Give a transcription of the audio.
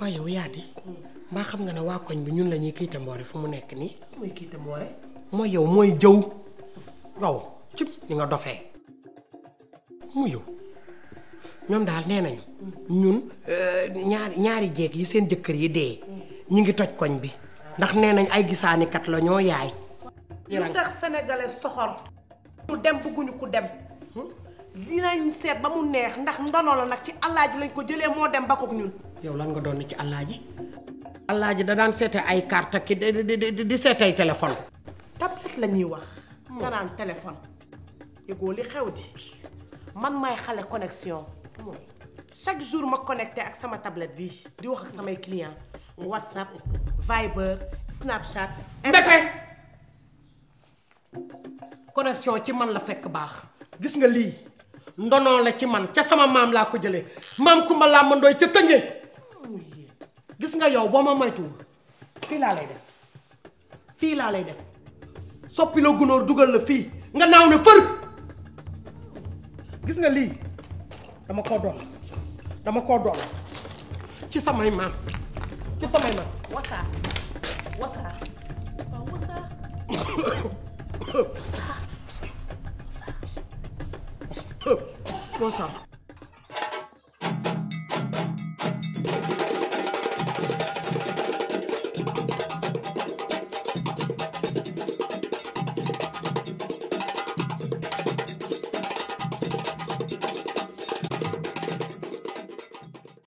waaye yow yaa di mbaa xam nga ne waa koñ bi ñun la ñuy kiite mboore fu mu nekk nii. mooy kiite mboore. mooy yow mooy jëw yow ci ni nga dofee mu yow ñoom daal nee nañu ñun ñaari jeeg yi seen jëkkër yi dee ñu ngi toj koñ bi ndax nee nañ ay gisaanikat la ñoo yaay. lu tax sénégalais soxor. ñu dem bëgguñu ku dem. dinañ seet ba mu neex ndax ndono la nag ci Alaaji lañ ko jëlee moo dem ba ko ñun. yow lan nga doon ci Alaaji. Alaaji da daan seete ay carte ki di seete ay téléphone. tablette la ñuy wax. nga naan téléphone. yëgoo li xew di man may xale connexion. chaque jour ma connecté ak sama tablette bi di wax ak samay client WhatsApp Viber Snapchat. ndefe connexion ci man la fekk baax gis nga lii ndono la ci man ca sama maam laa ko jëlee maam Kumba laa mandooy ca Tëngéej gis nga yow boo ma moytuwul fii laa lay def soppi la gunóor dugal la fii nga naaw ne fër gis nga lii dama koo doon ci samay maam wasaa wasaa